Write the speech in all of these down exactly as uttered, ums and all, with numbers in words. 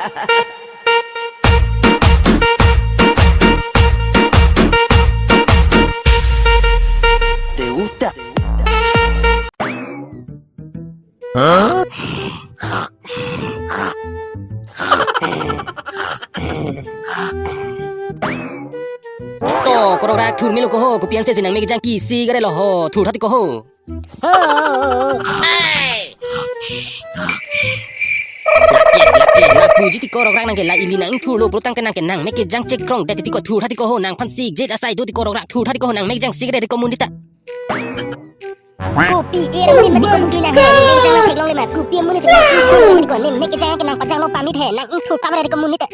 Te gusta. To, korokrak thur melo ko ho, kopi ansi si nang me kejang kisi kare lo ho, thur tha ti ko ho. Ho, ho, ho, ho. Lake, lake, lapuji ti korokrak nang ke la ili nang ingthurlo pulotangte nang ke nang me kejang chekrong det ti ko thur tha ti ko ho, nangphan sikjet asai do ti korokrak thur tha ti ko ho, nang me kejang sik det ti ko monit ta. Kopi e rang ni mati ko buklui nang he, ne me kejang nang theklongle ma, kopi amonit si nang ingthurlo mati ko, ne me kejang ke nang pajanglo pamit he, nang ingthur kam ra ti ko monit ta.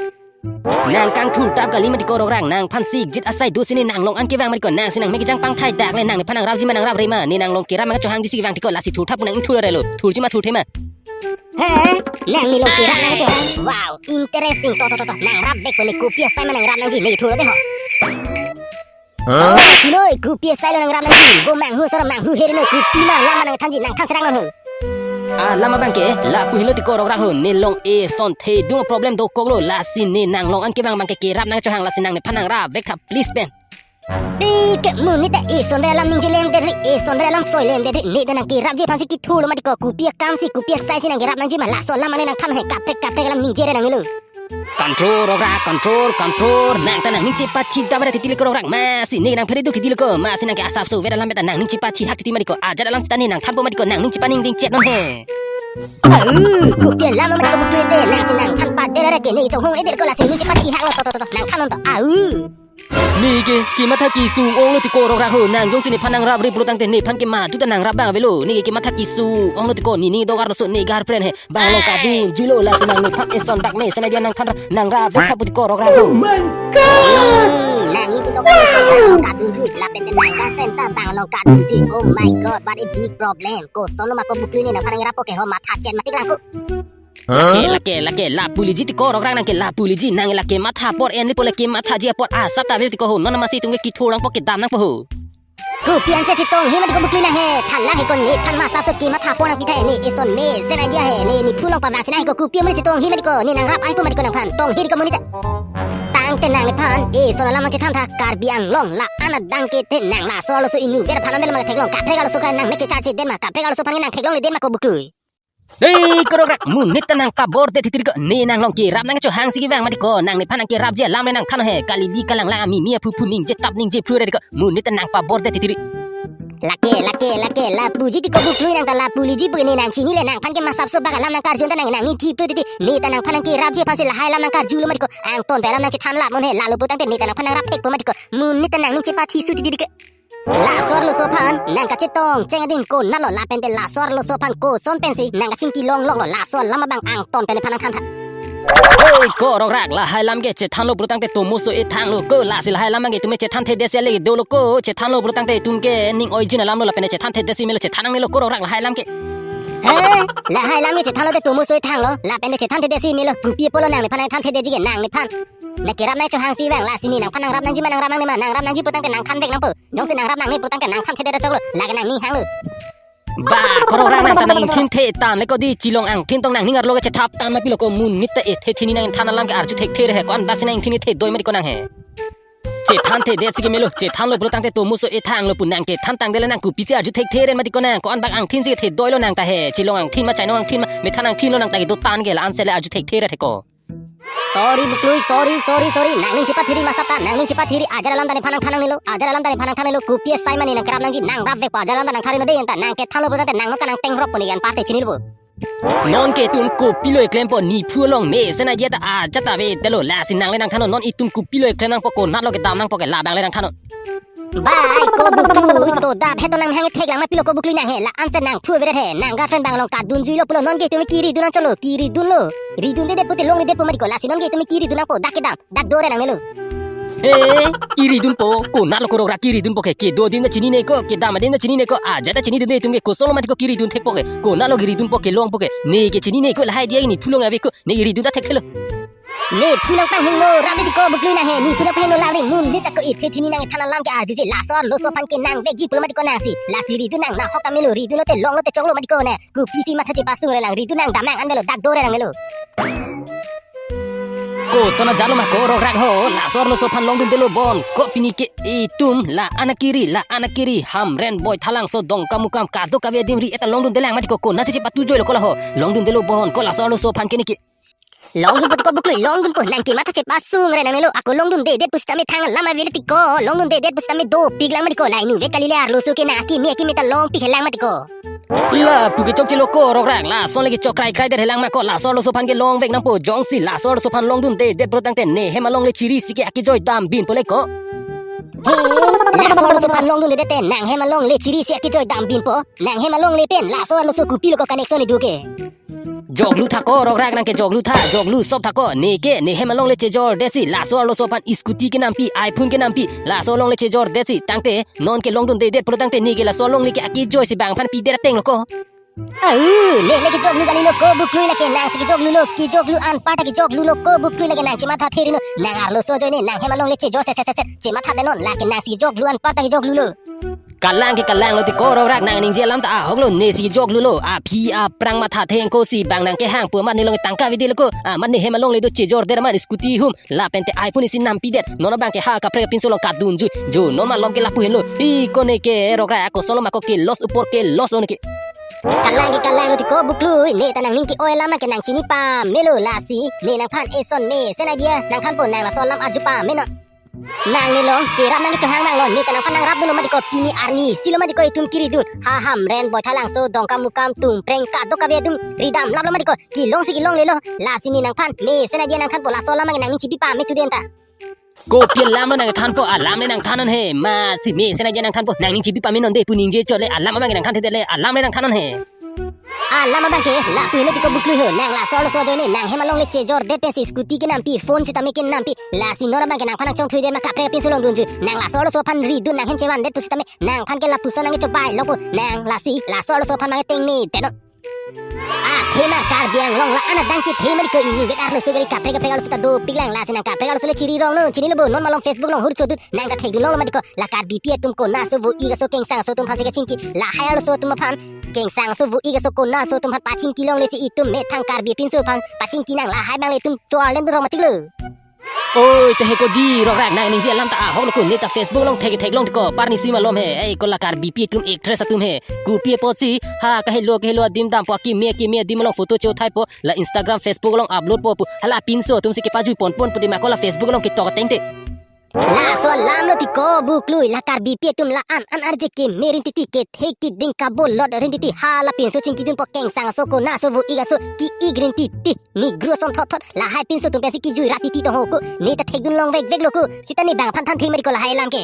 Nang kangthur tap kali mati korokrak, nangphan sikjet asai do si ne nang long an kevang mati ko, nang si nang me kejang pangthai dak le, nang nephan nang rapji ma nang rapre ma, ne nang long kerap ma chohangji si vang ti ko, lasi thur tha pu nang ingthur relo, thurji ma thurthe ma. He? Nang ne long kerap nang chohang. Wow, interesting. To, to, to, to. Nang rapvek ko ne kopi asai ma nang rap nangji, ne thurlo de ho. Noi, kopi asai lo nang rap nangji. Bo manghu asor manghu heri noi, kopi ma lam ma nang thanji, nang than serang non ho. Ah, lam abang ke, lapu helo ti korokrak ho, ne long eson thedung problem dokoklo, lasi ne nang long an kevang abang ke kerap nang chohang, lasi nang nephan nang rapvek tha, please pen. Ti ke monit ta eson re alam ningje lem det ri, eson re alam soi lem det ri, ne ta nang kerapji aphan si kithurlo mati ko, kopi akam si, kopi asai si nang kerap nangji ma, laso alam ma ne nang than he, kaprek kaprek alam ningje re nang melo. Control, rokrak, control, control. Nang ta nang ning chepathi dam ra titi le ko rokrak. Masi ne nang phere do titi le ko. Masi nang ke asapso veda lam ta nang ning chepathi hak titi mati ko. Ajat alam ta ne nang thanpo mati ko, nang ning chepaningding chet non he. Au, kopi alam mati ko buklui te. Nang si nang than padel ra ke ne chonghong edel ko, lasi ning chepathi hak lo, to, to, to, to. Nang than non to. Au. Ne ke, kematha kesung onglo ti ko rokrak ho, nang jongsi nephan nang rapre pulotangte nephan ke madu ta nang rap abang avelo. Ne ke kematha kesung onglo ti ko, ne ne do-arloso ne girlfriend he. Bang along kadunjuilo, lasi nang nephan eson bak mesen adia nang than ra, nang rapvek tha pu ti ko rokrak ho. Oh my God! Hmm, nang ne kedo-arloso bang along kadunjui, lapen te nang girlfriend ta bang along kadunjui. Oh my God, what a big problem. Koson lo ma ko buklui ne nangphan nang rappo ke ho, matha chet mati lang ko. Lake, lake, lake, lapu liji ti ko rokrak, nang ke lapu liji, nang lake matha apor en le po, lake mathaji apor asap ta ave ti ko ho, non masi itum ke kithur nangpo, kedam nangpo ho. Kopi ansi chetong he mati ko buklui nang he, thalang he ko, nephan ma asapso kematha apor nangpi tha he, ne eson mesen adia he, ne nephu along pavang si nang he ko, kopi amonit chetong he mati ko, ne nang rap ai ko mati ko nangphan, tong he ko monit ta. Tangte nang nephan eson alam nang chethan tha, Karbi Anglong la-an adang ke te nang laso arloso inutvet aphan avel ma theklong, kaprek arloso ke nang me chechar chedet ma, kaprek arloso aphan ke nang theklongledet ma ko buklui. Dei, ko rokrak, monit ta nang pabor det titi ko, ne nang long kerap nang chohang si kevang mati ko, nang nephan nang kerapji alam le nang than he, kalili kalanglang amimi aphu phu ningje tap ningje phru re ko, monit ta nang pabor det titi. Lake, lake, lake, lapuji ti ko buklui nang ta lapu liji pu ne nang chinine, nangphan ke ma asapso bak alam nang karjun ta nang, nang ne thi phru titi, ne ta nangphan nang kerapji aphan si lahai alam nang karjulo mati ko, angton pe alam nang chethan lap non he, lalo pulotangte ne ta nangphan nang rap thekpo mati ko, monit ta nang ning chepathi su titi ke. Laso arloso aphan nang kachetong cheng ading konatlo, lapen te laso arloso aphan koson pensi nang kachingki longloklo, laso alam abang angton pen nephan nang than tha. Hei, ko rokrak, lahai alam ke chethanlo pulotangte tomoso ethang lo ko, lasi lahai alam abang ke itum chethanthedet si ale dolo ko, chethanlo pulotangte itum ke ning oijin alam lo, lapen te chethanthedet si melo, chethan nangne lo ko rokrak lahai alam ke. He, lahai alam ke chethanlo te tomoso ethang lo, lapen te chethanthedet si melo, kopi apotlo nang nephan nang thanthe detji ke nang nephan. Nang kerap nang chohang si vang, lasi ne nangphan nang rap nangji ma nang rap nangne ma, nang rap nangji pulotangte nang thanvek nangpo. Jongsi nang rap nangne pulotangte nang thanthedet choklo, lake nang ne hanglo. Ba, ko rokrak, nang ta nang ingthin the tang le ko dei, chelong angthin tong nang ning arlo ke chethap tang ma pilo ko, monit ta ethe thini nang than alam ke arju thekthe re he, ko-an bak si nang ingthin the doi mati ko nang he. Chethanthedet si ke melo, chethanlo pulotangte tomoso ethang lo pu nang kethan tangdet le nang kopisi arju thekthe re mati ko nang, ko-an bak angthin si the doilo nang ta he, chelong angthin ma chainong angthin ma, methan angthin lo nang ta kedo tang ke, la-an si le arju thekthe re the ko. Sorry buklui, sorry, sorry, sorry. Nang ning chepathiri ma asap ta, nang ning chepathiri, ajat alam ta nephan nang than nangne lo, ajat alam ta nephan nang than nangne lo, kopi asai ma ne nang kerap nangji, nang rapvekpo ajat alam ta nang than ri non dei, anta nang kethanlo pulotangte nang non ta nang tengroppo, ne an parte chinilo. Non ke itum kopilo eklempo, nephu along mesen adia ta ajat avedetlo, lasi nang le nang than non, non itum kopilo eklem nangpo, konatlo kedam nangpo ke, labang le nang than non. Bai, ko buklui to dap he to nang hang theklang ma pilo ko buklui nang he, la-an si nang phu avedet he, nang girlfriend bang along kadunjuilo pulo, non ke itum kiri dun nang cholo, kiri dunlo. Ridundedet pute longledetpo mati ko, lasi non ke itum kiri dun nangpo, dak kedam, dak do re nang melo. He, kiri dunpo, konatlo ko rokrak kiri dunpo ke, kedo adim ta chinine ko, kedam adim ta chinine ko, ajat ta chinidunde itum ke, koson lo mati ko kiri dun thekpo ke, konatlo kiri dunpo kelongpo ke, ne ke chinine ko, lahai adia nephu along ave ko, ne kiri dun ta thekthelo. Nephu nang panghingno rap titi ko buklui nang he, nephu nang panghingno rap ri, monit ta ko ethe thini nang than alam ke arjuje, laso arloso aphan ke nang vekji pulo mati ko nang si, lasi ridun nang nahok ta melo, ridunlo te longlo te choklo mati ko ne, kopisi matha chepasung re lang, ridun nang damnang an melo, dak do re nang melo. Koson ajatlo ma ko rokrak ho, laso arloso aphan longdundelo bon. Ko pini ke itum la-an akiri, la-an akiri, Hamren Boithalangso Dongkamukam kadokave adim ri-et ta longdundelang mati ko, konatsi chepatujoilo ko la ho. Longdundelo bon, ko laso arloso aphan ke neke. Longdunpo ti ko Buklui, longdunpo, nang chematha chepasung re nangnelo, ako longdundedet pusitame thang alam avele ti ko, longdundedet pusitame dopiklang mati ko, la inutvet kali le arloso ke nang akimi akimi ta longpikhelang mati ko. Lapu kechokchelo ko rokrak, lason le kechok kraikrai det helang ma ko, laso arloso aphan ke longvek nangpo, jongsi laso arloso aphan longdundedet pulotangte ne hem alongle chirisi ke akejoi dambinpo le ko. He, laso arloso aphan longdundedet te nang hem alongle chirisi akejoi dambinpo, nang hem alongle pen laso arloso kopilo ko connection idu ke. Joklu tha ko rokrak, nang ke joklu tha, joklu sop tha ko, neke ne hem alongle chejordetsi laso arloso aphan scooty kenampi, iPhone kenampi, laso alongle chejordetsi tangte non ke longdundedet pulotangte neke laso alongle ke akejoisi bang aphan pidet atenglo ko. Au, ne le kejoklu kalilo ko Buklui, lake nangsi kejoklulo, kejoklu anparta kejoklulo ko Buklui, lake nang chematha therino, nang arloso ajoine nang hem alongle chejor se se se se, chematha denon, lake nangsi kejoklu anparta kejoklulo. Kalang ke kalanglo ti ko rokrak, nang ningje alam ta ahoklo, nesi kejoklulo, aphi aphrang matha thengkosi bang nang kehang pu amat ne along tangka avedetlo ko, amat ne hem alongle do chejordet amat scooty hum, lapente iPhone isi nampidet, non abang ke ha kaprek apinso along kadunjui, jo non malom ke lapu henlo, i ko neke rokrak, ako solo ma ko ke loss upor ke loss lo neke. Kalang ke kalanglo ti ko Buklui, ne ta nangning ke-oi alam ke nang chini pamelo, lasi ne nangphan eson mesen adia nangthanpo, nang laso alam arju pame non. Nang nelong kerap nang kechohang nanglo, ne ta nangphan nangrapdunlo mati ko, pini arnisi lo mati ko itum kiridun. Ha Hamren Boithalangso Dongkamukam Tungpreng kadokave atum ridamlaplo mati ko, kelongsi kelonglelo, lasi ne nangphan mesen adia nangthanpo, laso alam ke nangning chipi pame student ta. Kopi alamlo nangthanpo, alam le nangthan non he, masi mesen adia nangthanpo, nangning chipi pame non de pu ningje chot le, alam abang ke nangthanthedet le, alam le nangthan non he. Alam abang ke lapu henlo ti ko Buklui ho, nang laso arloso ajoine nang hem alongle chejordet pensi scooty kenampi, phone sitame kenampi, lasi non abang ke nangphan nangchongthuidet ma kaprek apinso along dunjui, nang laso arloso aphan ridun nang hem chevandet pusitame nangphan ke lapuson nang kechobei longpo, nang lasi laso arloso aphan mang tengne denon. Athema Karbi Anglong la-an adang kethe mati ko, inutvet arloso kali, kaprek kaprek arloso ta dopiklang, lasi nang kaprek arloso le chiri rongnon, chinilo bo, non malom Facebook along hur chodun, nang ta thekdun longlo mati ko, la Karbipi atum konaso vo-ik aso Kengsangso atum aphansi kachingki, lahai arloso atum aphan, Kengsangso vo-ik aso konaso atum aphan pachingki longlesi itum methang Karbi apinso aphan pachingki nang, lahai abang le itum cho-arlen dun rong matiklo. Oi, te he ko di rokrak, nang ningje alam ta ahoklo ko, ne ta Facebook along thek theklong ti ko, parnisi malom he, ei ko la Karbipi atum actress atum he, kopi apotsi, ha kahelo kahelo adim dampo, akimi akimi adim along photo chothaipo, la Instagram Facebook along uploadpo pu, hala pinso atumsi kepajui ponpon pu de ma ko la Facebook along ketok atengte. Laso alamlo ti ko Buklui, la Karbipi atum la-an an arje keme rin titi, kethe kiding kabolot rin titi, hala pinso chingkidunpo Kengsangso konaso vo-ik aso ki-ik rin titi. Negro asonthot thot, lahai pinso atum pensi kejui rat titi tong ho ko, ne ta thekdun long vekveklo ko, sita ne bang aphan thanthe mati ko lahai alam ke.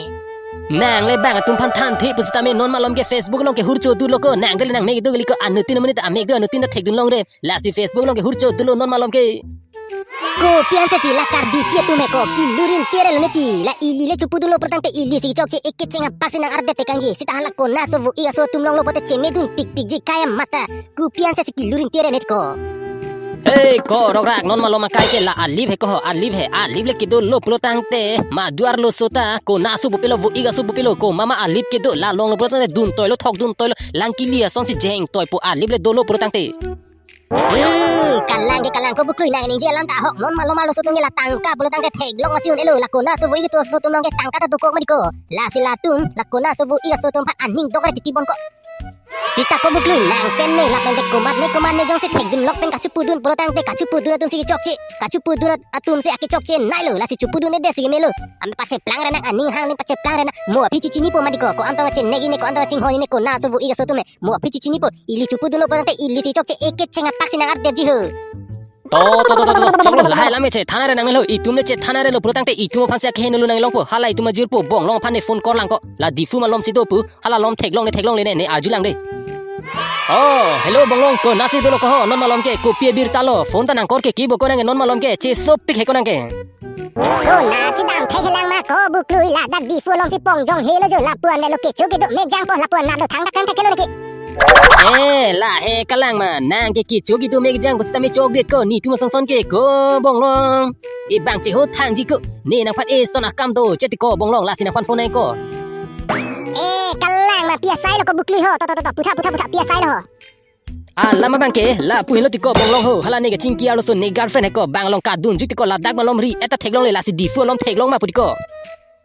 Nang le bang atum aphan thanthe pusitame non malom ke Facebook along ke hur chodunlo ko, nang dele nang mek do kali ko, anuttin amonit ta amek do, anuttin ta thekdun longre, lasi Facebook along ke hur chodunlo non malom ke. Kopi ansesi la Karbipi atum he ko, kilu rin tere lo neti, la ili le chopudunlo pulotangte ilisi kechokche, ekecheng apaksi nang ardet tekangji, sita hala konaso vo-ik aso atum longlo pote chemedun pikpikji kayamat ta. Kopi ansesi kilu rin tere net ko. Hei, ko rokrak, non malom akai ke la alip he ko ho, alip he, alip le kedolo pulotangte, madu arloso ta, konaso bupelo, vo-ik aso bupelo, ko mama alip kedo, la longlo pulotangte duntoilo, thokduntoilo, lang kili asonsi jengtoipo, alip le dolo pulotangte. Hmm, kalang ke kalang ko Buklui, nang ningje alam ta ahok, non malom arloso atum ke la tangka pulotangte theklong masi un-elo, la konaso vo-ik aso atum along ke tangka ta dokok mati ko. Lasi latum, la konaso vo-ik aso atum aphan aning dokre titi bon ko. Sita ko Buklui, nang pen ne, lapente komat ne komat ne jongsi thekdunlok pen kachopudun pulotangte kachopudun atumsi kechokche, kachopudun at-, atumsi akechokche nailo, lasi chopudunde si kemelo. Ame pacheplang re nang, aning hang ling pacheplang re nang, mo aphi chichinipo mati ko, ko-an tong cheneg-ik ne, ko-an tong chinghon-ik ne, konaso vo-ik aso atum he, mo aphi chichinipo, ili chopudunlo pulotangte ilisi kechokche, ekecheng apaksi nang ardetji ho. To, to, to, to, to, to, to, lahai alam ke chethan are nangnelo, itum le chethan arelo pulotangte itum aphansi akeheno lo nanglongpo, hala itum ajirpo, Bonglong aphan ne phone korlang ko, la Diphu malomsi do pu, hala alom theklong ne theklongle ne, ne arjulang de. Oh, hello Bonglong, konatsi dolo ko ho, non malom ke, kopi abirta lo, phone ta nangkor ke kibo ko nang ke, non malom ke, chesopik he ko nang ke. Konatsi damthekhelang ma ko Buklui, ladak Diphu alongsi pongjong helo jo, lapu-an le lo kecho kedo mekjangpo, lapu-an nat lo thangdak damthekhelo neke. Eh, lahai kalang ma, nang ke kecho kedo mekjang pusitame chokdet ko, netum asonson ke ko Bonglong. Ebang cheho thangji ko, ne nangphan eson akam do, cheti ko Bonglong, lasi nangphan phone nai ko. Eh, kalang ma, pi asailo ko Buklui ho, to, to, to, to, putha, putha, putha, pi asailo ho. Alam abang ke lapu henlo tiko bonglong ho. Hala ne kachingki arloso ne girlfriend heko bang along kadunjui tiko, ladak malom ri eta theklongle, lasi Diphu alom theklong ma pu tiko.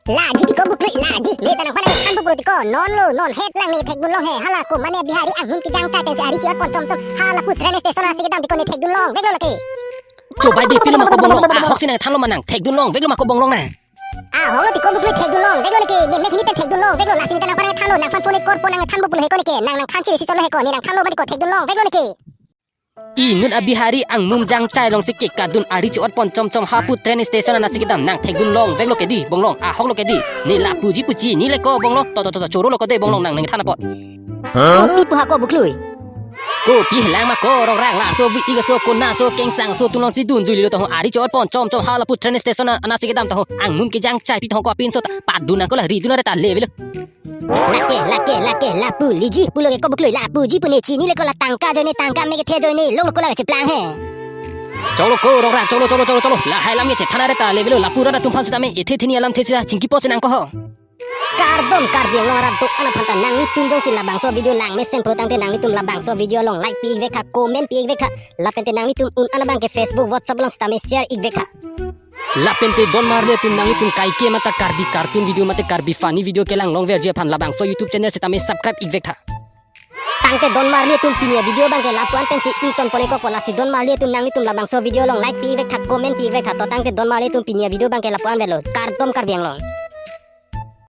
Laji tiko Buklui, laji. Ne ta nangphan nangthanpo pulo tiko. Non lo, non het lang ne thekdun long he. Hala ko mane Bihari anghun kejang chai pensi ari chi-ot pon chom chom. Hala pu train station anatsi kedam tiko, ne thekdun long veklo lake. Chobai de, pilo ma ko bonglong. Ahok si nangthanlo ma, nang thekdun long veklo ma ko bonglong na. Ahok lo tiko Buklui, thekdun long veklo neke. Ne mek hini pen thekdun long veklo, lasi ne ta nangphan nangthanlo, nangphan phone kor pon nangthanpo pulo heko neke. Nang nangthan chiri si cholo heko, ne nangthanlo ma tiko, thekdun long veklo neke. Inut a Bihari angmun jang chai alongsi ke kadun ari chi-ot pon chom chom, hapu train station anatsi kedam, nang thekdun long veklo ke di bonglong, ahok lo ke di. Ne lapuji pu chini le ko bonglong, to to to to, choro lo ko de bonglong, nang nangthan apot. Kopi pu ha ko Buklui? Kopi helang ma ko Rongrang, laso vi ik aso kona aso kengsang aso atum alongsi dunjui lilo taho, ari chi-ot pon chom chom, hala pu train station anatsi kedam taho, angmun kejang chai pi taho, ko apinso ta padun nang ko la ridun are ta le velo. Lake, lake, lake, lapu liji pulo ke ko Buklui, lapuji pu ne chini le ko, la tangka ajoine, tangka me kethe ajoine, long lo ko la kacheplang he. Cholo ko Rongrang, cholo, cholo, cholo, cholo. Lahai alam ke chethan are ta le velo, lapu rat atum aphan sitame ethe theni alam the sita chingki po si nang ko ho. Kardom Karbi Anglong arat do-an aphan ta, nanglitum jongsi labangso video langmesen pulo tangte nanglitum labangso video along like pi ik vek tha, comment pi ik vek tha. Lapente nanglitum un-an abang ke Facebook, WhatsApp along sitame share ik vek tha. Lapente don marli atum, nanglitum kaike mate Karbi cartoon video mate Karbi funny video kelang longverji aphan labangso YouTube channel sitame subscribe ik vek tha. Tangte don marli atum, pini a video abang ke lapu-an pensi ington pon ikpo, lasi don marli atum nanglitum labangso video along like pi ik vek tha, comment pi ik vek tha. To tangte don marli atum, pini a video abang ke lapu-an velo. Kardom Karbi Anglong.